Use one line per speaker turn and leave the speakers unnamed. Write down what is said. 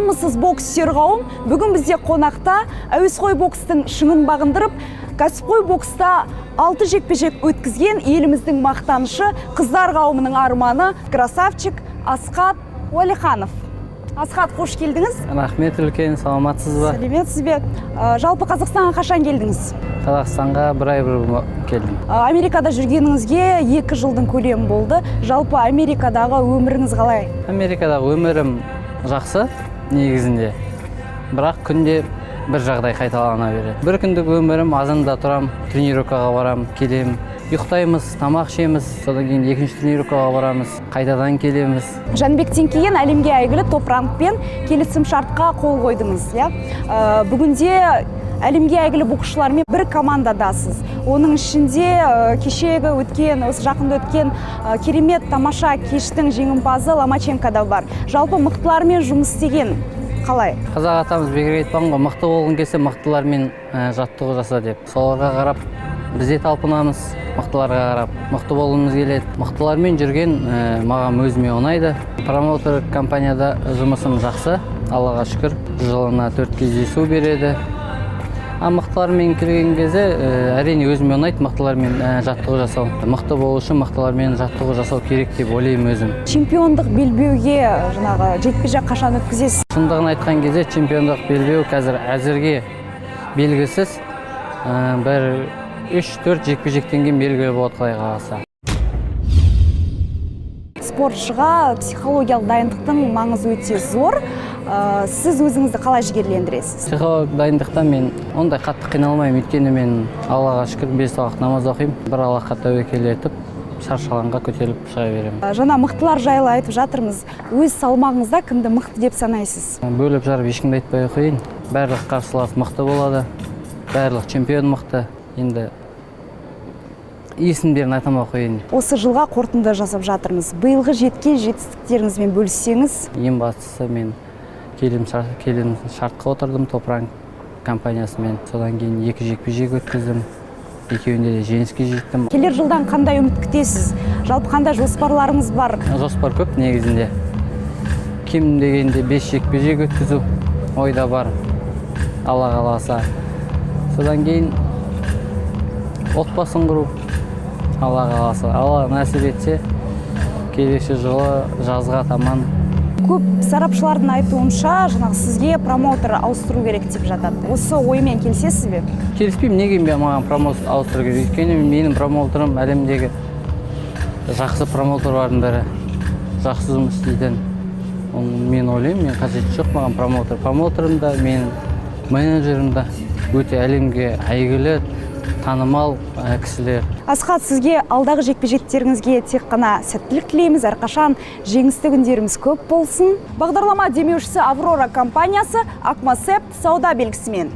Армысыз, бокс сүйер қауым! Бүгін бізде қонақта әуесқой бокстың шыңын бағындырып, кәсіпқой бокста алты жекпе-жек өткізген еліміздің мақтанышы, қыздар қауымының арманы, красавчик Асхат Уәлиханов. Асхат, қош келдіңіз!
Рахмет үлкен, саламатсыз ба?
Сәлеметсіз бе? Жалпы Қазақстанға қашан келдіңіз?
Қазақстанға бір ай бұрын келдім.
Америкада жүргеніңізге 2 жылдың көлемі болды. Жалпы Америкадағы өміріңіз қалай?
Америкадағы өмірім жақсы негізінде, бірақ күнде бір жағдай қайталана береді. Бір күндік өмірім: азанда тұрам, тренировкаға барам, келем, ұйықтаймыз, тамақ ішеміз, содан кейін екінші тренировкаға барамыз, қайтадан келеміз.
Жәнібектен кейін әлемге әйгілі Топ Ранкпен келісім шартқа қол қойдыңыз, иә? Бүгінде әлемге әйгілі боксшылармен бір командадасыз. Оның ішінде кешегі өткен, осы жақында өткен керемет тамаша кештің жеңімпазы Ломаченко да бар. Жалпы мықтылармен жұмыс істеген қалай?
Қазақ атамыз бекер айтпаған ғой, мықты болғың келсе, мықтылармен жаттығу жаса деп. Соларға қарап біз де талпынамыз, мықтыларға қарап мықты болғымыз келеді. Мықтылармен жүрген маған, өзіме ұнайды. Промоутер компанияда жұмысым жақсы, Аллаға шүкір, жылына төрт кездесу береді. А мықтылармен келген кезде әрине, өзіме ұнайды мықтылармен жаттығу жасау. Мықты болу үшін мықтылармен жаттығу жасау керек деп ойлаймын өзім.
Чемпиондық белбеуге жаңағы жекпе жек қашан өткізесіз?
Шындығын айтқан кезде, чемпиондық белбеу қазір әзірге белгісіз. Бір 3-4 жекпе жектен кейін белгілі болады, құдай қаласа.
Спортшыға психологиялық дайындықтың маңызы өте зор. Сіз өзіңізді қалай жігерлендіресіз?
Психологиялық дайындықта мен ондай қатты қиналмаймын, өйткені мен, Аллаға шүкір, бес уақыт намаз оқимын. Бір Аллахқа тәуекел етіп, шаршы алаңға көтеріліп шыға беремін.
Жаңа мықтылар жайлы айтып жатырмыз. Өз салмағыңызда кімді мықты деп санайсыз?
Бөліп жарып ешкімді айтпай ақ қояйын. Барлық қарсылас мықты болады, барлық чемпион мықты. Енді есімдерін айта алмай ақ қояйын.
Осы жылға қорытынды жасап жатырмыз. Биылғы жеткен жетістіктеріңізбен бөліссеңіз.
Ең бастысы, мен келім шартқа отырдым Топ Ранк компаниясымен. Содан кейін екі жекпе жек өткіздім, екеуінде де жеңіске жеттім.
Келер жылдан қандай үміт күтесіз? Жалпы қандай жоспарларыңыз бар?
Жоспар көп негізінде. Кем дегенде бес жекпе жек өткізу ойда бар, Алла қаласа. Содан кейін отбасын құру, Алла қаласа, Алла нәсіп етсе, келесі жылы жазға таман.
Көп сарапшылардың айтуынша, жаңағы сізге промоутер ауыстыру керек деп жатады. Осы оймен келісесіз бе?
Келіспеймін. Неге мен, маған промоутер ауыстыру керек? Өйткені менің промоутерім әлемдегі жақсы промоутерлардың бірі, жақсы жұмыс істейтін. Оны мен ойлаймын, мен қажеті жоқ маған промоутер. Промоутерім да, менің менеджерім да өте әлемге әйгілі, танымал кісілер.
Асхат, сізге алдағы жекпе жектеріңізге тек қана сәттілік тілейміз. Әрқашан жеңісті күндеріміз көп болсын. Бағдарлама демеушісі Аврора компаниясы, Акмасепт сауда белгісімен.